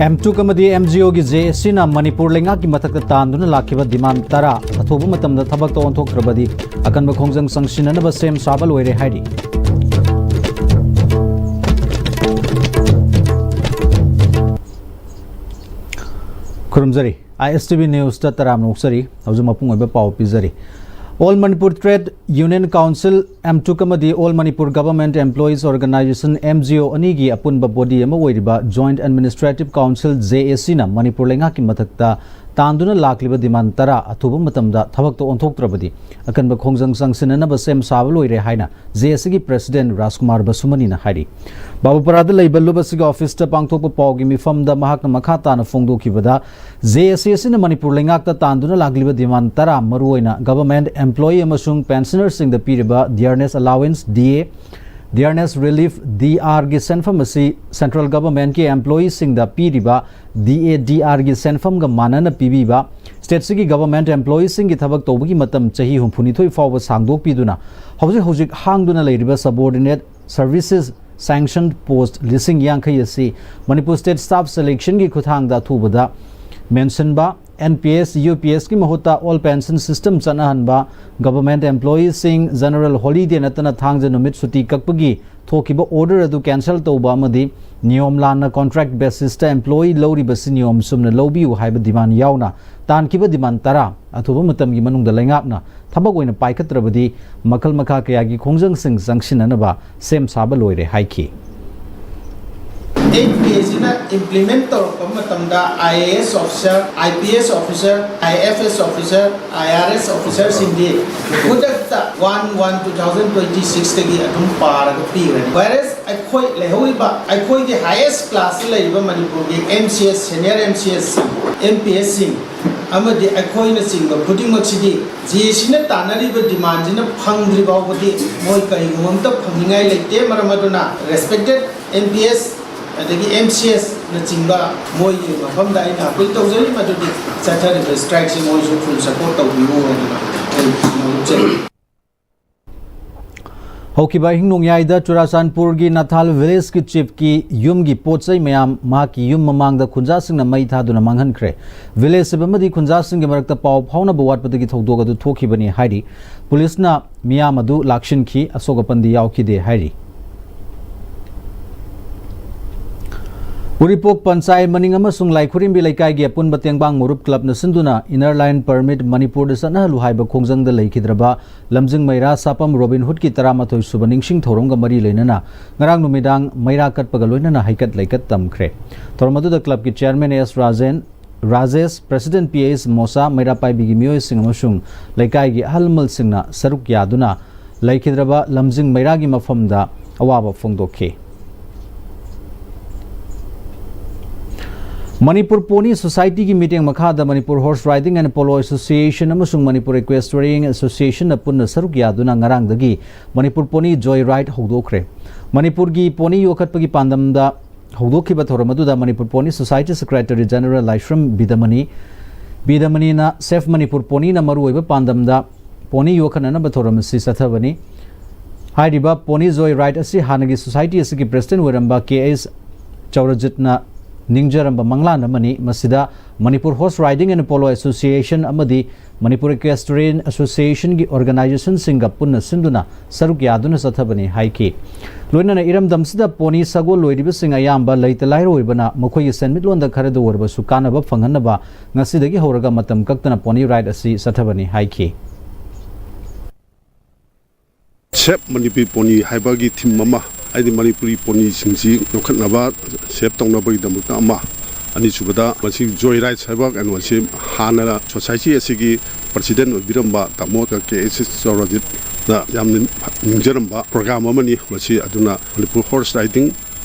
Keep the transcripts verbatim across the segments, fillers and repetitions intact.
M ꯇꯨꯛ ꯑꯃꯗꯤ M G ꯑꯣꯒꯤ ꯖꯦ ꯑꯦ ꯁꯤꯅ ꯃꯅꯤꯄꯨꯔ ꯂꯩꯉꯥꯛꯀꯤ ꯃꯊꯛꯇ ꯇꯥꯟꯗꯨꯅ ꯂꯥꯛꯈꯤꯕ ꯗꯤꯃꯥꯟ ꯇꯔꯥ ꯑꯊꯨꯕ ꯃꯇꯝꯗ ꯊꯕꯛꯇ ꯑꯣꯟꯊꯣꯛꯇ꯭ꯔꯕꯗꯤ ꯑꯀꯟꯕ ꯈꯣꯡꯖꯪ ꯆꯪꯁꯤꯟꯅꯅꯕ ꯁꯦꯝ ꯁꯥꯕ ꯂꯣꯏꯔꯦ ꯍꯥꯏꯔꯤ꯫ ꯈꯨꯔꯨꯝꯖꯔꯤ꯫ ꯑꯥꯏ ꯑꯦꯁ ꯇꯤ ꯚꯤ ꯅ꯭ꯌꯨꯁꯇ ꯇꯔꯥꯝꯅ ꯑꯣꯛꯆꯔꯤ꯫ ꯍꯧꯖꯤꯛ ꯃꯄꯨꯡ ꯑꯣꯏꯕ ꯄꯥꯎ ꯄꯤꯖꯔꯤ꯫ All Manipur Trade Union Council, M ꯇꯨꯛ ꯑꯃꯗꯤ All Manipur Government Employees Organization, M G O, ꯑꯅꯤꯒꯤ ꯑꯄꯨꯟꯕ ꯕꯣꯗꯤ ꯑꯃ ꯑꯣꯏꯔꯤꯕ Joint Administrative Council, J A ꯁꯤꯅ ꯃꯅꯤꯄꯨꯔ ꯂꯩꯉꯥꯛꯀꯤ ꯃꯊꯛꯇ ꯇꯥꯟꯗꯨꯅ ꯂꯥꯛꯂꯤꯕ ꯗꯤꯃꯥꯟ ꯇꯔꯥ ꯑꯊꯨꯕ ꯃꯇꯝꯗ ꯊꯕꯛꯇ ꯑꯣꯟꯊꯣꯛꯇ꯭ꯔꯕꯗꯤ ꯑꯀꯟꯕ ꯈꯣꯡꯖꯪ ꯆꯪꯁꯤꯟꯅꯅꯕ ꯁꯦꯝ ꯁꯥꯕ ꯂꯣꯏꯔꯦ ꯍꯥꯏꯅ ꯖꯦ ꯑꯦ ꯁꯤꯒꯤ ꯄ꯭ꯔꯦꯁꯤꯗꯦꯟꯠ ꯔꯥꯖꯀꯨꯃꯥꯔ ꯕꯁꯨꯃꯅꯤꯅ ꯍꯥꯏꯔꯤ꯫ ꯕꯥꯕꯨꯄꯥꯔꯥꯗ ꯂꯩꯕ ꯂꯨꯞ ꯑꯁꯤꯒꯤ ꯑꯣꯐꯤꯁꯇ ꯄꯥꯡꯊꯣꯛꯄ ꯄꯥꯎꯒꯤ ꯃꯤꯐꯝꯗ ꯃꯍꯥꯛꯅ ꯃꯈꯥ ꯇꯥꯅ ꯐꯣꯡꯗꯣꯛꯈꯤꯕꯗ, ꯖꯦ ꯑꯦ ꯁꯤ ꯑꯁꯤꯅ ꯃꯅꯤꯄꯨꯔ ꯂꯩꯉꯥꯛꯇ ꯇꯥꯟꯗꯨꯅ ꯂꯥꯛꯂꯤꯕ ꯗꯤꯃꯥꯟ ꯇꯔꯥ, ꯃꯔꯨꯑꯣꯏꯅ ꯒꯚꯔꯟꯃꯦꯟꯠ ꯑꯦꯝꯄ꯭ꯂꯣꯌꯤ ꯑꯃꯁꯨꯡ ꯄꯦꯟꯁꯅꯔꯁꯤꯡꯗ ꯄꯤꯔꯤꯕ ꯗꯤꯌꯔꯅꯦꯁ ꯑꯂꯥꯋꯦꯟꯁ, ꯗꯤ ꯑꯦ, ꯗꯤꯌꯔꯅꯦꯁ ꯔꯤꯂꯤꯐ, ꯗꯤ ꯑꯥꯔꯒꯤ ꯁꯦꯟꯐꯝ ꯑꯁꯤ ꯁꯦꯟꯇ꯭ꯔꯦꯜ ꯒꯚꯔꯟꯃꯦꯟꯠꯀꯤ ꯑꯦꯝꯄ꯭ꯂꯣꯌꯤꯁꯤꯡꯗ ꯄꯤꯔꯤꯕ ꯗꯤ ꯑꯦ ꯗꯤ ꯑꯥꯔꯒꯤ ꯁꯦꯟꯐꯝꯒ ꯃꯥꯟꯅꯅ ꯄꯤꯕꯤꯕ, ꯁ꯭ꯇꯦꯠꯁꯤꯒꯤ ꯒꯚꯔꯟꯃꯦꯟꯠ ꯑꯦꯝꯄ꯭ꯂꯣꯌꯤꯁꯤꯡꯒꯤ ꯊꯕꯛ ꯇꯧꯕꯒꯤ ꯃꯇꯝ ꯆꯍꯤ ꯍꯨꯝꯐꯨꯅꯤꯊꯣꯏ ꯐꯥꯎꯕ ꯁꯥꯡꯗꯣꯛꯄꯤꯗꯨꯅ ꯍꯧꯖꯤꯛ ꯍꯧꯖꯤꯛ ꯍꯥꯡꯗꯨꯅ ꯂꯩꯔꯤꯕ ꯁꯕꯑꯣꯔꯗꯤꯅꯦꯠ ꯁꯔꯚꯤꯁꯦꯁ ꯁꯦꯡꯁꯟ ꯄꯣꯁꯠ ꯂꯤꯁꯤꯡ ꯌꯥꯡꯈꯩ ꯑꯁꯤ ꯃꯅꯤꯄꯨꯔ ꯁ꯭ꯇꯦꯠ ꯁ꯭ꯇꯥꯐ ꯁꯦꯂꯦꯛꯁꯟꯒꯤ ꯈꯨꯠꯊꯥꯡꯗ ꯑꯊꯨꯕꯗ ꯃꯦꯟꯁꯤꯟꯕ, N P S, U P ꯑꯦꯁꯀꯤ ꯃꯍꯨꯠꯇ ꯑꯣꯜ ꯄꯦꯟꯁꯟ ꯁꯤꯁꯇꯦꯝ ꯆꯠꯅꯍꯟꯕ, ꯒꯚꯔꯟꯃꯦꯟꯠ ꯑꯦꯝꯄ꯭ꯂꯣꯌꯤꯁꯤꯡ ꯖꯦꯅꯔꯦꯜ ꯍꯣꯂꯤꯗꯦ ꯅꯠꯇꯅ ꯊꯥꯡꯖ ꯅꯨꯃꯤꯠ ꯁꯨꯇꯤ ꯀꯛꯄꯒꯤ ꯊꯣꯛꯈꯤꯕ ꯑꯣꯔꯗꯔ ꯑꯗꯨ ꯀꯦꯟꯁꯦꯜ ꯇꯧꯕ ꯑꯃꯗꯤ ꯅꯤꯌꯣꯝ ꯂꯥꯟꯅ ꯀꯣꯟꯇ꯭ꯔꯦꯛ ꯕꯦꯁꯤꯁꯇ ꯑꯦꯝꯄ꯭ꯂꯣꯌꯤ ꯂꯧꯔꯤꯕꯁꯤ ꯅꯤꯌꯣꯝ ꯆꯨꯝꯅ ꯂꯧꯕꯤꯌꯨ ꯍꯥꯏꯕ ꯗꯤꯃꯥꯟ ꯌꯥꯎꯅ ꯇꯥꯟꯈꯤꯕ ꯗꯤꯃꯥꯟ ꯇꯔꯥ ꯑꯊꯨꯕ ꯃꯇꯝꯒꯤ ꯃꯅꯨꯡꯗ ꯂꯩꯉꯥꯛꯅ ꯊꯕꯛ ꯑꯣꯏꯅ ꯄꯥꯏꯈꯠꯇ꯭ꯔꯕꯗꯤ ꯃꯈꯜ ꯃꯈꯥ ꯀꯌꯥꯒꯤ ꯈꯣꯡꯖꯪꯁꯤꯡ ꯆꯪꯁꯤꯟꯅꯅꯕ ꯁꯦꯝ ꯁꯥꯕ ꯂꯣꯏꯔꯦ ꯍꯥꯏꯈꯤ꯫ ꯑꯦꯟ ꯄꯤ ꯑꯦꯁꯤꯅ ꯏꯝꯄ꯭ꯂꯤꯃꯦꯟꯠ ꯇꯧꯔꯛꯄ ꯃꯇꯝꯗ, I A S officer, I P S officer, I F S officer, I R S ꯑꯣꯐꯤꯁꯔꯁꯤꯡꯗꯤ ꯈꯨꯗꯛꯇ one one two thousand twenty ꯁꯤꯛꯁꯇꯒꯤ ꯑꯗꯨꯝ ꯄꯥꯔꯒ ꯄꯤꯈ꯭ꯔꯅꯤ꯫ ꯋꯦꯔꯦꯁ ꯑꯩꯈꯣꯏ ꯂꯩꯍꯧꯔꯤꯕ, ꯑꯩꯈꯣꯏꯒꯤ ꯍꯥꯏꯌꯦꯁ ꯀ꯭ꯂꯥꯁꯇ ꯂꯩꯔꯤꯕ ꯃꯅꯤꯄꯨꯔꯒꯤ M C S, senior M C ꯑꯦꯁꯁꯤꯡ, M P ꯑꯦꯁꯁꯤꯡ ꯑꯃꯗꯤ ꯑꯩꯈꯣꯏꯅꯆꯤꯡꯕ ꯈꯨꯗꯤꯡꯃꯛꯁꯤꯗꯤ ꯖꯦ ꯑꯦ ꯁꯤꯅ ꯇꯥꯟꯅꯔꯤꯕ ꯗꯤꯃꯥꯟꯁꯤꯅ ꯐꯪꯗ꯭ꯔꯤ ꯐꯥꯎꯕꯗꯤ ꯃꯣꯏ ꯀꯔꯤꯒꯨꯝꯕ ꯑꯝꯇ ꯐꯪꯅꯤꯡꯉꯥꯏ ꯂꯩꯇꯦ꯫ ꯃꯔꯝ ꯑꯗꯨꯅ ꯔꯦꯁꯄꯦꯛꯇꯦꯠ ꯑꯦꯝ ꯄꯤ ꯑꯦꯁ ꯑꯗꯒꯤ ꯑꯦꯝ ꯁꯤ ꯑꯦꯁꯅꯆꯤꯡꯕ ꯃꯣꯏꯒꯤ ꯃꯐꯝꯗ ꯑꯩꯅ ꯑꯄꯤꯜ ꯇꯧꯖꯔꯤ, ꯃꯗꯨꯗꯤ ꯆꯠꯊꯔꯤꯕ ꯁ꯭ꯇ꯭ꯔꯥꯏꯛꯁꯤ ꯃꯣꯏꯁꯨ ꯐꯨꯜ ꯁꯄꯣꯔꯠ ꯇꯧꯕꯤꯌꯨ ꯍꯥꯏꯗꯅ ꯑꯩ ꯅꯣꯡꯂꯨꯛꯆꯔꯤ꯫ ꯍꯧꯈꯤꯕ ꯑꯍꯤꯡ ꯅꯣꯡꯌꯥꯏꯗ ꯆꯨꯔꯥꯆꯥꯟꯄꯨꯔꯒꯤ ꯅꯥꯊꯥꯜ ꯚꯤꯂꯦꯖꯀꯤ ꯆꯤꯐꯀꯤ ꯌꯨꯝꯒꯤ ꯄꯣꯠ ꯆꯩ ꯃꯌꯥꯝ ꯃꯍꯥꯛꯀꯤ ꯌꯨꯝ ꯃꯃꯥꯡꯗ ꯈꯨꯟꯖꯥꯁꯤꯡꯅ ꯃꯩ ꯊꯥꯗꯨꯅ ꯃꯥꯡꯍꯟꯈ꯭ꯔꯦ꯫ ꯚꯤꯂꯦꯖ ꯆꯤꯐ ꯑꯃꯗꯤ ꯈꯨꯟꯖꯥꯁꯤꯡꯒꯤ ꯃꯔꯛꯇ ꯄꯥꯎ ꯐꯥꯎꯅꯕ ꯋꯥꯠꯄꯗꯒꯤ ꯊꯧꯗꯣꯛ ꯑꯗꯨ ꯊꯣꯛꯈꯤꯕꯅꯤ ꯍꯥꯏꯔꯤ꯫ ꯄꯨꯂꯤꯁꯅ ꯃꯤꯌꯥꯝ ꯑꯗꯨ ꯂꯥꯛꯁꯤꯟꯈꯤ, ꯑꯁꯣꯛ ꯑꯄꯟꯗꯤ ꯌꯥꯎꯈꯤꯗꯦ ꯍꯥꯏꯔꯤ꯫ ꯎꯔꯤꯄꯣꯛ ꯄꯟꯆꯥꯌꯠ ꯃꯅꯤꯡ ꯑꯃꯁꯨꯡ ꯂꯥꯏꯈꯨꯔꯦꯝꯕꯤ ꯂꯩꯀꯥꯏꯒꯤ ꯑꯄꯨꯟꯕ ꯇꯦꯡꯕꯥꯡ ꯃꯔꯨꯞ ꯀ꯭ꯂꯕꯅ ꯁꯤꯟꯗꯨꯅ ꯏꯅꯔ ꯂꯥꯏꯟ ꯄꯔꯃꯤꯠ ꯃꯅꯤꯄꯨꯔꯗ ꯆꯠꯅꯍꯜꯂꯨ ꯍꯥꯏꯕ ꯈꯣꯡꯖꯪꯗ ꯂꯩꯈꯤꯗ꯭ꯔꯕ ꯂꯝꯖꯤꯡ ꯃꯩꯔꯥ ꯁꯥꯄꯝ ꯔꯣꯕꯤꯟ ꯍꯨꯗꯀꯤ ꯇꯔꯥꯃꯥꯊꯣꯏ ꯁꯨꯕ ꯅꯤꯡꯁꯤꯡ ꯊꯧꯔꯝꯒ ꯃꯔꯤ ꯂꯩꯅꯅ ꯉꯔꯥꯡ ꯅꯨꯃꯤꯗꯥꯡ ꯃꯩꯔꯥ ꯀꯠꯄꯒ ꯂꯣꯏꯅꯅ ꯍꯩꯀꯠ ꯂꯩꯀꯠ ꯇꯝꯈ꯭ꯔꯦ꯫ ꯊꯧꯔꯝ ꯑꯗꯨꯗ ꯀ꯭ꯂꯕꯀꯤ chairman S Rajen, Rajesh, president P S Mosa, ꯃꯩꯔꯥ ꯄꯥꯏꯕꯤꯒꯤ ꯃꯤꯑꯣꯏꯁꯤꯡ ꯑꯃꯁꯨꯡ ꯂꯩꯀꯥꯏꯒꯤ ꯑꯍꯜ ꯂꯃꯟꯁꯤꯡꯅ ꯁꯔꯨꯛ ꯌꯥꯗꯨꯅ ꯂꯩꯈꯤꯗ꯭ꯔꯕ ꯂꯝꯖꯤꯡ ꯃꯩꯔꯥꯒꯤ ꯃꯐꯝꯗ ꯑꯋꯥꯕ ꯐꯣꯡꯗꯣꯛꯈꯤ꯫ ꯃꯅꯤꯄꯨꯔ ꯄꯣꯅꯤ ꯁꯣꯁꯥꯏꯇꯤꯒꯤ ꯃꯤꯠꯌꯦꯡ ꯃꯈꯥꯗ Manipur horse riding and polo association ꯑꯃꯁꯨꯡ ꯃꯅꯤꯄꯨꯔ ꯏꯀ꯭ꯋꯦꯁꯇ꯭ꯔꯤꯌꯟ ꯑꯦꯁꯣꯁꯤꯌꯦꯁꯟꯅ ꯄꯨꯟꯅ ꯁꯔꯨꯛ ꯌꯥꯗꯨꯅ ꯉꯔꯥꯡꯗꯒꯤ ꯃꯅꯤꯄꯨꯔ ꯄꯣꯅꯤ ꯖꯣꯏ ꯔꯥꯏꯗ ꯍꯧꯗꯣꯛꯈ꯭ꯔꯦ꯫ ꯃꯅꯤꯄꯨꯔꯒꯤ ꯄꯣꯅꯤ ꯌꯣꯛꯈꯠꯄꯒꯤ ꯄꯥꯟꯗꯝꯗ ꯍꯧꯗꯣꯛꯈꯤꯕ ꯊꯧꯔꯝ ꯑꯗꯨꯗ Manipur pony society secretary general Laisram Bidamani, ꯕꯤꯗꯃꯅꯤꯅ ꯁꯦꯐ ꯃꯅꯤꯄꯨꯔ ꯄꯣꯅꯤꯅ ꯃꯔꯨꯑꯣꯏꯕ ꯄꯥꯟꯗꯝꯗ ꯄꯣꯅꯤ ꯌꯣꯛꯈꯠꯅꯅꯕ ꯊꯧꯔꯝ ꯑꯁꯤ ꯆꯠꯊꯕꯅꯤ꯫ ꯍꯥꯏꯔꯤꯕ ꯄꯣꯅꯤ ꯖꯣꯏ ꯔꯥꯏꯗ ꯑꯁꯤ ꯍꯥꯟꯅꯒꯤ ꯁꯣꯁꯥꯏꯇꯤ ꯑꯁꯤꯒꯤ ꯄ꯭ꯔꯦꯁꯤꯗꯦꯟꯠ ꯑꯣꯏꯔꯝꯕ ꯀꯦ ꯑꯦꯁ ꯆꯧꯔꯖꯤꯠꯅ ꯅꯤꯡꯖꯔꯝꯕ ꯃꯪꯂꯥꯟ ꯑꯃꯅꯤ꯫ ꯃꯁꯤꯗ Manipur horse riding and polo association ꯑꯃꯗꯤ ꯃꯅꯤꯄꯨꯔ ꯏꯀ꯭ꯋꯦꯁꯇ꯭ꯔꯤꯌꯟ ꯑꯦꯁꯣꯁꯤꯌꯦꯁꯟꯒꯤ ꯑꯣꯔꯒꯅꯥꯏꯖꯦꯁꯟꯁꯤꯡꯒ ꯄꯨꯟꯅ ꯁꯤꯟꯗꯨꯅ ꯁꯔꯨꯛ ꯌꯥꯗꯨꯅ ꯆꯠꯊꯕꯅꯤ ꯍꯥꯏꯈꯤ꯫ ꯂꯣꯏꯅꯅ ꯏꯔꯝꯗꯝꯁꯤꯗ ꯄꯣꯅꯤ ꯁꯒꯣꯜ ꯂꯣꯏꯔꯤꯕꯁꯤꯡ ꯑꯌꯥꯝꯕ ꯂꯩꯇ ꯂꯥꯏꯔ ꯑꯣꯏꯕꯅ ꯃꯈꯣꯏꯒꯤ ꯁꯦꯟꯃꯤꯠꯂꯣꯟꯗ ꯈꯔꯗ ꯑꯣꯏꯔꯕꯁꯨ ꯀꯥꯟꯅꯕ ꯐꯪꯍꯟꯅꯕ ꯉꯁꯤꯗꯒꯤ ꯍꯧꯔꯒ ꯃꯇꯝ ꯀꯛꯇꯅ ꯄꯣꯅꯤ ꯔꯥꯏꯗ ꯑꯁꯤ ꯆꯠꯊꯕꯅꯤ ꯍꯥꯏꯈꯤ꯫ ꯁꯦꯞ ꯃꯅꯤꯄꯨꯔꯤ ꯄꯣꯅꯤ ꯍꯥꯏꯕꯒꯤ ꯊꯤꯝ ꯑꯃ, ꯍꯥꯏꯗꯤ ꯃꯅꯤꯄꯨꯔꯤ ꯄꯣꯅꯤꯁꯤꯡꯁꯤ ꯌꯣꯛꯈꯠꯅꯕ, ꯁꯦꯞ ꯇꯧꯅꯕꯒꯤꯗꯃꯛꯇ ꯑꯃ, ꯑꯅꯤꯁꯨꯕꯗ ꯃꯁꯤ ꯖꯣꯏ ꯔꯥꯏꯗ ꯍꯥꯏꯕ ꯀꯩꯅꯣꯁꯤ ꯍꯥꯟꯅ ꯁꯣꯁꯥꯏꯇꯤ ꯑꯁꯤꯒꯤ ꯄ꯭ꯔꯁꯤꯗꯦꯟꯠ ꯑꯣꯏꯕꯤꯔꯝꯕ ꯇꯥꯃꯣ ꯀꯦ ꯑꯦꯁ ꯆꯧꯔꯖꯤꯠꯅ ꯌꯥꯝꯅ ꯅꯤꯡꯖꯔꯝꯕ ꯄ꯭ꯔꯣꯒ꯭ꯔꯥꯝ ꯑꯃꯅꯤ꯫ ꯃꯁꯤ ꯑꯗꯨꯅ ꯃꯅꯤꯄꯨꯔ ꯍꯣꯔꯁ ꯔꯥꯏꯗꯤꯡ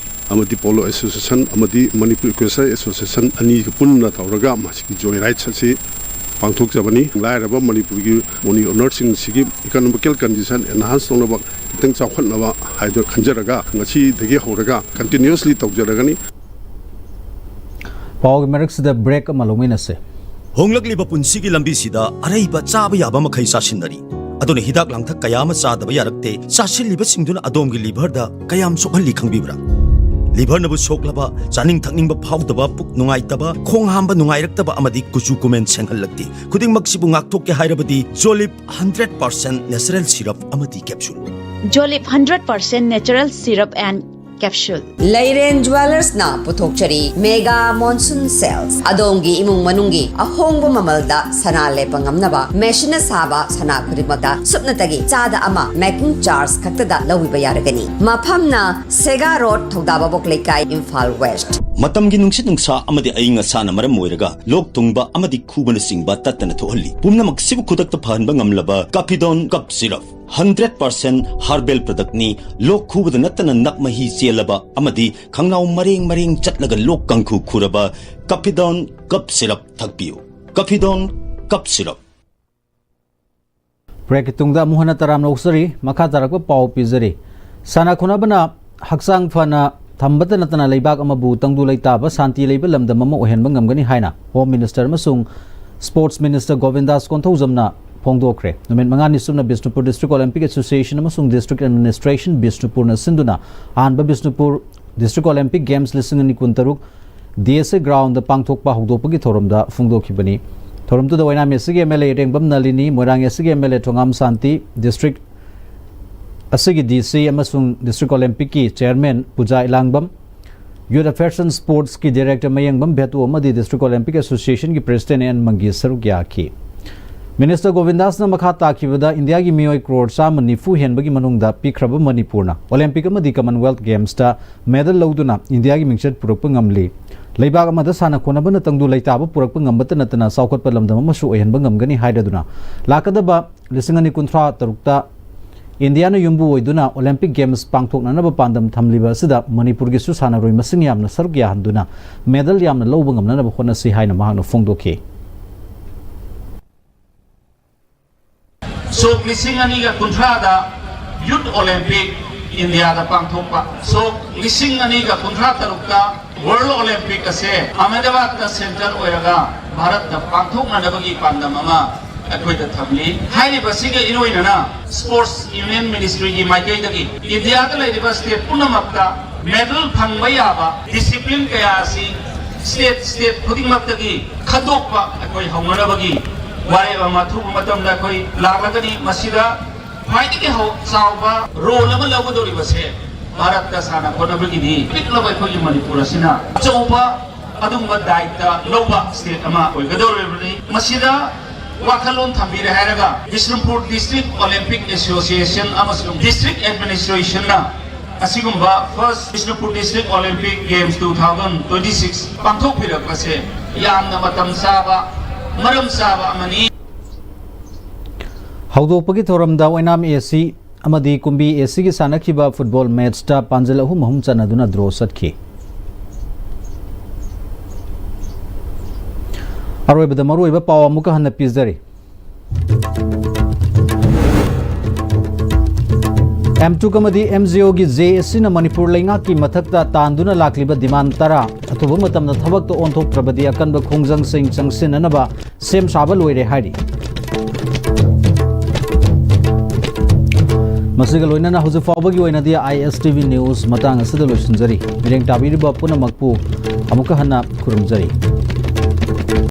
ꯑꯃꯗꯤ ꯄꯣꯂꯣ ꯑꯦꯁꯣꯁꯤꯌꯦꯁꯟ ꯑꯃꯗꯤ ꯃꯅꯤꯄꯨꯔ ꯏꯀ꯭ꯋꯦꯁꯇ꯭ꯔꯤꯌꯟ ꯑꯦꯁꯣꯁꯤꯌꯦꯁꯟ ꯑꯅꯤꯒ ꯄꯨꯟꯅ ꯇꯧꯔꯒ ꯃꯁꯤꯒꯤ ꯖꯣꯏ ꯔꯥꯏꯗ ꯑꯁꯤ ꯄꯥꯡꯊꯣꯛꯆꯕꯅꯤ꯫ ꯂꯥꯏꯔꯕ ꯃꯅꯤꯄꯨꯔꯒꯤ ꯄꯣꯅꯤ ꯑꯣꯅꯔꯁꯤꯡꯁꯤꯒꯤ ꯏꯀꯣꯅꯣꯃꯤꯀꯦꯜ ꯀꯟꯗꯤꯁꯟ ꯑꯦꯟꯍꯥꯟꯁ ꯇꯧꯅꯕ, ꯈꯤꯇꯪ ꯆꯥꯎꯈꯠꯅꯕ ꯍꯥꯏꯗꯨꯅ ꯈꯟꯖꯔꯒ ꯉꯁꯤꯗꯒꯤ ꯍꯧꯔꯒ ꯀꯟꯇꯤꯅ꯭ꯌꯨꯁꯂꯤ ꯇꯧꯖꯔꯒꯅꯤ꯫ ꯄꯥꯎꯒꯤ ꯃꯔꯛꯁꯤꯗ ꯕ꯭ꯔꯦꯛ ꯑꯃ ꯂꯧꯃꯤꯟꯅꯁꯦ꯫ ꯍꯣꯡꯂꯛꯂꯤꯕ ꯄꯨꯟꯁꯤꯒꯤ ꯂꯝꯕꯤꯁꯤꯗ ꯑꯔꯩꯕ ꯆꯥꯕ ꯌꯥꯕ ꯃꯈꯩ ꯆꯥꯁꯤꯟꯅꯔꯤ꯫ ꯑꯗꯨꯅ ꯍꯤꯗꯥꯛ ꯂꯥꯡꯊꯛ ꯀꯌꯥ ꯑꯃ ꯆꯥꯗꯕ ꯌꯥꯔꯛꯇꯦ꯫ ꯆꯥꯁꯤꯜꯂꯤꯕꯁꯤꯡꯗꯨꯅ ꯑꯗꯣꯝꯒꯤ ꯂꯤꯚꯔꯗ ꯀꯌꯥꯝ ꯁꯣꯛꯍꯜꯂꯤ ꯈꯪꯕꯤꯕ꯭ꯔꯥ? ꯂꯤꯚꯔꯅꯕꯨ ꯁꯣꯛꯂꯕ, ꯆꯥꯅꯤꯡ ꯊꯛꯅꯤꯡꯕ ꯐꯥꯎꯗꯕ, ꯄꯨꯛ ꯅꯨꯡꯉꯥꯏꯇꯕ, ꯈꯣꯡ ꯍꯥꯝꯕ ꯅꯨꯡꯉꯥꯏꯔꯛꯇꯕ ꯑꯃꯗꯤ ꯀꯨꯆꯨ ꯀꯨꯃꯦꯟ ꯁꯦꯡꯍꯜꯂꯛꯇꯦ꯫ ꯈꯨꯗꯤꯡꯃꯛꯁꯤꯕꯨ ꯉꯥꯛꯊꯣꯛꯀꯦ ꯍꯥꯏꯔꯕꯗꯤ Jolip hundred percent natural syrup ꯑꯃꯗꯤ capsule꯫ Jolip hundred percent natural syrup and capsule꯫ ꯂꯩꯔꯦꯟ ꯖ꯭ꯋꯦꯂꯔꯁꯅ ꯄꯨꯊꯣꯛꯆꯔꯤ ꯃꯦꯒꯥ ꯃꯣꯟꯁꯨꯟ ꯁꯦꯜꯁ꯫ ꯑꯗꯣꯝꯒꯤ ꯏꯃꯨꯡ ꯃꯅꯨꯡꯒꯤ ꯑꯍꯣꯡꯕ ꯃꯃꯜꯗ ꯁꯅꯥ ꯂꯦꯞꯄ ꯉꯝꯅꯕ ꯃꯦꯁꯤꯟꯅ ꯁꯥꯕ ꯁꯅꯥ ꯈꯨꯗꯤꯡꯃꯛꯇ ꯁꯨꯞꯅꯇꯒꯤ ꯆꯥꯗ ꯑꯃ ꯃꯦꯀꯤꯡ ꯆꯥꯔꯖ ꯈꯛꯇꯗ ꯂꯧꯕꯤꯕ ꯌꯥꯔꯒꯅꯤ꯫ ꯃꯐꯝꯅ ꯁꯦꯒꯥ ꯔꯣꯗ, ꯊꯧꯗꯥꯕꯥꯕꯣꯛ ꯂꯩꯀꯥꯏ, ꯏꯝꯐꯥꯜ ꯋꯦꯁ꯭ꯠ꯫ ꯃꯇꯝꯒꯤ ꯅꯨꯡꯁꯤꯠ ꯅꯨꯡꯁꯥ ꯑꯃꯗꯤ ꯑꯏꯪ ꯑꯁꯥꯅ ꯃꯔꯝ ꯑꯣꯏꯔꯒ ꯂꯣꯛ ꯊꯨꯡꯕ ꯑꯃꯗꯤ ꯈꯨꯕꯅꯆꯤꯡꯕ ꯇꯠꯇꯅ ꯊꯣꯛꯍꯜꯂꯤ꯫ ꯄꯨꯝꯅꯃꯛꯁꯤꯕꯨ ꯈꯨꯗꯛꯇ ꯐꯍꯟꯕ ꯉꯝꯂꯕ ꯀꯥꯐꯤꯗꯣꯟ ꯀꯞ syrup. Hundred percent herbal product ꯅꯤ꯫ ꯂꯣꯛ ꯈꯨꯕꯗ ꯅꯠꯇꯅ ꯅꯞ ꯃꯍꯤ ꯆꯦꯜꯂꯕ ꯑꯃꯗꯤ ꯈꯪꯅꯥꯎ ꯃꯔꯦꯡ ꯃꯔꯦꯡ ꯆꯠꯂꯒ ꯂꯣꯛ ꯀꯥꯡꯈꯨ ꯈꯨꯔꯕ ꯀꯥꯐꯤꯗꯣꯟ ꯀꯞ ꯁꯤꯔꯞ ꯊꯛꯄꯤꯌꯨ꯫ ꯀꯥꯐꯤꯗꯣꯟ ꯀꯞ ꯁꯤꯔꯞ꯫ ꯕ꯭ꯔꯦꯛꯀꯤ ꯇꯨꯡꯗ ꯑꯃꯨꯛ ꯍꯟꯅ ꯇꯔꯥꯝꯅ ꯑꯣꯛꯆꯔꯤ꯫ ꯃꯈꯥ ꯇꯥꯔꯛꯄ ꯄꯥꯎ ꯄꯤꯖꯔꯤ꯫ ꯁꯥꯟꯅ ꯈꯣꯠꯅꯕꯅ ꯍꯛꯆꯥꯡ ꯐꯅ ꯊꯝꯕꯇ ꯅꯠꯇꯅ ꯂꯩꯕꯥꯛ ꯑꯃꯕꯨ ꯇꯪꯗꯨ ꯂꯩꯇꯥꯕ, ꯁꯥꯟꯇꯤ ꯂꯩꯕ ꯂꯝꯗꯝ ꯑꯃ ꯑꯣꯏꯍꯟꯕ ꯉꯝꯒꯅꯤ ꯍꯥꯏꯅ ꯍꯣꯝ ꯃꯤꯅꯤꯁꯇꯔ ꯑꯃꯁꯨꯡ ꯁ꯭ꯄꯣꯔꯠꯁ ꯃꯤꯅꯤꯁꯇꯔ ꯒꯣꯕꯤꯟꯗꯥꯁ ꯀꯣꯟꯊꯧꯖꯝꯅ ꯐꯣꯡꯗꯣꯛꯈ꯭ꯔꯦ꯫ ꯅꯨꯃꯤꯠ ꯃꯉꯥꯅꯤ ꯆꯨꯞꯅ ꯕꯤꯁꯅꯨꯄꯨꯔ ꯗꯤꯁꯇ꯭ꯔꯤꯛ ꯑꯣꯂꯤꯝꯄꯤꯛ ꯑꯦꯁꯣꯁꯤꯌꯦꯁꯟ ꯑꯃꯁꯨꯡ ꯗꯤꯁꯇ꯭ꯔꯤꯛ ꯑꯦꯗꯃꯤꯅꯤꯁꯇ꯭ꯔꯦꯁꯟ ꯕꯤꯁꯅꯨꯄꯨꯔꯅ ꯁꯤꯟꯗꯨꯅ ꯑꯍꯥꯟꯕ ꯕꯤꯁꯅꯨꯄꯨꯔ ꯗꯤꯁꯇ꯭ꯔꯤꯛ ꯑꯣꯂꯤꯝꯄꯤꯛ ꯒꯦꯝꯁ ꯂꯤꯁꯤꯡ ꯑꯅꯤ ꯀꯨꯟꯇꯔꯨꯛ ꯗꯤ ꯑꯦꯁ ꯑꯦ ꯒ꯭ꯔꯥꯎꯟꯗ ꯄꯥꯡꯊꯣꯛꯄ ꯍꯧꯗꯣꯛꯄꯒꯤ ꯊꯧꯔꯝꯗ ꯐꯣꯡꯗꯣꯛꯈꯤꯕꯅꯤ꯫ ꯊꯧꯔꯝꯗꯨꯗ ꯑꯣꯏꯅꯥꯝ ꯑꯦꯁ ꯁꯤꯒꯤ ꯑꯦꯝ ꯑꯦꯜ ꯑꯦ ꯏꯔꯦꯡꯕꯝ ꯅꯂꯤꯅꯤ, ꯃꯣꯏꯔꯥꯡ ꯑꯦꯁ ꯁꯤꯒꯤ M L A Thongam Shanti, district ꯑꯁꯤꯒꯤ ꯗꯤ ꯁꯤ ꯑꯃꯁꯨꯡ ꯗꯤꯁꯇ꯭ꯔꯤꯛ ꯑꯣꯂꯤꯝꯄꯤꯛꯀꯤ chairman Puja Ilangbam, youth affairs and ꯁ꯭ꯄꯣꯔꯠꯁꯀꯤ ꯗꯤꯔꯦꯛꯇꯔ ꯃꯌꯦꯡꯕꯝ ꯚꯦꯇꯨ ꯑꯃꯗꯤ ꯗꯤꯁꯇ꯭ꯔꯤꯛ ꯑꯣꯂꯤꯝꯄꯤꯛ ꯑꯦꯁꯣꯁꯤꯌꯦꯁꯟꯒꯤ ꯄ꯭ꯔꯦꯁꯤꯗꯦꯟ ꯑꯦꯟ ꯃꯪꯒꯤ ꯁꯔꯨꯛ ꯌꯥꯈꯤ꯫ ꯃꯤꯅꯤꯁꯇꯔ ꯒꯣꯕꯤꯟꯗꯥꯁꯅ ꯃꯈꯥ ꯇꯥꯈꯤꯕꯗ ꯏꯟꯗꯤꯌꯥꯒꯤ ꯃꯤꯑꯣꯏ ꯀ꯭ꯔꯣꯔ ꯆꯥꯝꯃ ꯅꯤꯐꯨ ꯍꯦꯟꯕꯒꯤ ꯃꯅꯨꯡꯗ ꯄꯤꯛꯈ꯭ꯔꯕ ꯃꯅꯤꯄꯨꯔꯅ ꯑꯣꯂꯤꯝꯄꯤꯛ ꯑꯃꯗꯤ ꯀꯃꯟꯋꯦꯜꯊ ꯒꯦꯝꯁꯇ ꯃꯦꯗꯜ ꯂꯧꯗꯨꯅ ꯏꯟꯗꯤꯌꯥꯒꯤ ꯃꯤꯡꯆꯠ ꯄꯨꯔꯛꯄ ꯉꯝꯂꯤ꯫ ꯂꯩꯕꯥꯛ ꯑꯃꯗ ꯁꯥꯟꯅ ꯈꯣꯠꯅꯕꯅ ꯇꯪꯗꯨ ꯂꯩꯇꯥꯕ ꯄꯨꯔꯛꯄ ꯉꯝꯕꯇ ꯅꯠꯇꯅ ꯆꯥꯎꯈꯠꯄ ꯂꯝꯗꯝ ꯑꯃꯁꯨ ꯑꯣꯏꯍꯟꯕ ꯉꯝꯒꯅꯤ ꯍꯥꯏꯔꯗꯨꯅ ꯂꯥꯛꯀꯗꯕ ꯂꯤꯁꯤꯡ ꯑꯅꯤ ꯀꯨꯟꯊ꯭ꯔꯥ ꯇꯔꯨꯛꯇ ꯏꯟꯗꯤꯌꯥꯅ ꯌꯨꯝꯕꯨ ꯑꯣꯏꯗꯨꯅ ꯑꯣꯂꯤꯝꯄꯤꯛ ꯒꯦꯝꯁ ꯄꯥꯡꯊꯣꯛꯅꯅꯕ ꯄꯥꯟꯗꯝ ꯊꯝꯂꯤꯕ ꯑꯁꯤꯗ ꯃꯅꯤꯄꯨꯔꯒꯤꯁꯨ ꯁꯥꯟꯅꯔꯣꯏ ꯃꯁꯤꯡ ꯌꯥꯝꯅ ꯁꯔꯨꯛ ꯌꯥꯍꯟꯗꯨꯅ ꯃꯦꯗꯜ ꯌꯥꯝꯅ ꯂꯧꯕ ꯉꯝꯅꯅꯕ ꯍꯣꯠꯅꯁꯤ ꯍꯥꯏꯅ ꯃꯍꯥꯛꯅ ꯐꯣꯡꯗꯣꯛꯈꯤ꯫ ꯁꯣꯛ ꯂꯤꯁꯤꯡ ꯑꯅꯤꯒ ꯀꯨꯟꯊ꯭ꯔꯥꯗ ꯌꯨꯠ ꯑꯣꯂꯤꯝꯄꯤꯛ ꯏꯟꯗꯤꯌꯥꯗ ꯄꯥꯡꯊꯣꯛꯄ, ꯁꯣꯛ ꯂꯤꯁꯤꯡ ꯑꯅꯤꯒ ꯀꯨꯟꯊ꯭ꯔꯥ ꯇꯔꯨꯛꯇ ꯋꯥꯔꯜ ꯑꯣꯂꯤꯝꯄꯤꯛ ꯑꯁꯦ ꯑꯍꯃꯦꯗꯕꯥꯗꯇ ꯁꯦꯟꯇꯔ ꯑꯣꯏꯔꯒ ꯚꯥꯔꯠꯇ ꯄꯥꯡꯊꯣꯛꯅꯅꯕꯒꯤ ꯄꯥꯟꯗꯝ ꯑꯃ ꯑꯩꯈꯣꯏꯗ ꯊꯝꯂꯤ꯫ ꯍꯥꯏꯔꯤꯕꯁꯤꯒ ꯏꯔꯣꯏꯅꯅ Sports Union Ministryꯒꯤ ꯃꯥꯏꯀꯩꯗꯒꯤ ꯏꯟꯗꯤꯌꯥꯗ ꯂꯩꯔꯤꯕ state ꯄꯨꯝꯅꯃꯛꯇ medal ꯐꯪꯕ ꯌꯥꯕ discipline ꯀꯌꯥ ꯑꯁꯤ state state ꯈꯨꯗꯤꯡꯃꯛꯇꯒꯤ ꯈꯟꯗꯣꯛꯄ ꯑꯩꯈꯣꯏ ꯍꯧꯅꯅꯕꯒꯤ ꯋꯥꯔꯦꯞ ꯑꯃ ꯑꯊꯨꯕ ꯃꯇꯝꯗ ꯑꯩꯈꯣꯏ ꯂꯥꯛꯂꯒꯅꯤ꯫ ꯃꯁꯤꯗ ꯈ꯭ꯋꯥꯏꯗꯒꯤ ꯍꯧ-, ꯆꯥꯎꯕ role ꯑꯃ ꯂꯧꯒꯗꯧꯔꯤꯕꯁꯦ ꯚꯥꯔꯠꯇ ꯁꯥꯟꯅ ꯈꯣꯠꯅꯕꯒꯤꯗꯤ ꯄꯤꯛꯂꯕ ꯑꯩꯈꯣꯏꯒꯤ ꯃꯅꯤꯄꯨꯔ ꯑꯁꯤꯅ ꯑꯆꯧꯕ ꯑꯗꯨꯒꯨꯝꯕ ꯗꯥꯏꯇ ꯂꯧꯕ state ꯑꯃ ꯑꯣꯏꯒꯗꯧꯔꯤꯕꯅꯤ꯫ ꯃꯁꯤꯗ ꯋꯥꯈꯜꯂꯣꯟ ꯊꯝꯕꯤꯔꯦ ꯍꯥꯏꯔꯒ ꯕꯤꯁꯅꯨꯄꯨꯔ District Olympic Association ꯑꯃꯁꯨꯡ District Administrationꯅ ꯑꯁꯤꯒꯨꯝꯕ First Bishnupur District Olympic Games two thousand twenty-six ꯄꯥꯡꯊꯣꯛꯄꯤꯔꯛꯄꯁꯦ ꯌꯥꯝꯅ ꯃꯇꯝ ꯆꯥꯕ, ꯃꯔꯝ ꯆꯥꯕ ꯑꯃꯅꯤ꯫ ꯍꯧꯗꯣꯛꯄꯒꯤ ꯊꯧꯔꯝꯗ ꯑꯣꯏꯅꯥꯝ AC ꯑꯃꯗꯤ ꯀꯨꯝꯕꯤ ACꯒꯤ ꯁꯥꯟꯅꯈꯤꯕ football matchꯇ ꯄꯥꯟꯖꯜ ꯑꯍꯨꯝ ꯑꯍꯨꯝ ꯆꯟꯅꯗꯨꯅ draw ꯆꯠꯈꯤ꯫ ꯑꯔꯣꯏꯕꯗ ꯃꯔꯨꯑꯣꯏꯕ ꯄꯥꯎ ꯑꯃꯨꯛꯀ ꯍꯟꯅ ꯄꯤꯖꯔꯤ꯫ ꯑꯦꯝꯇꯨꯛ ꯑꯃꯗꯤ MGOꯒꯤ JACꯅ ꯃꯅꯤꯄꯨꯔ ꯂꯩꯉꯥꯛꯀꯤ ꯃꯊꯛꯇ ꯇꯥꯟꯗꯨꯅ ꯂꯥꯛꯂꯤꯕ demand ꯇꯔꯥ ꯑꯊꯨꯕ ꯃꯇꯝꯗ ꯊꯕꯛꯇ ꯑꯣꯟꯊꯣꯛꯇ꯭ꯔꯕꯗꯤ ꯑꯀꯟꯕ ꯈꯣꯡꯖꯪꯁꯤꯡ ꯆꯪꯁꯤꯟꯅꯅꯕ ꯁꯦꯝ ꯁꯥꯕ ꯂꯣꯏꯔꯦ ꯍꯥꯏꯔꯤ꯫ ꯃꯁꯤꯒ ꯂꯣꯏꯅꯅ ꯍꯧꯖꯤꯛ ꯐꯥꯎꯕꯒꯤ ꯑꯣꯏꯅꯗꯤ ISTV News ꯃꯇꯥꯡ ꯑꯁꯤꯗ ꯂꯣꯏꯁꯤꯟꯖꯔꯤ꯫ ꯃꯤꯠꯌꯦꯡ ꯇꯥꯕꯤꯔꯤꯕ ꯄꯨꯝꯅꯃꯛꯄꯨ ꯑꯃꯨꯛꯀ ꯍꯟꯅ ꯈꯨꯔꯨꯝꯖꯔꯤ꯫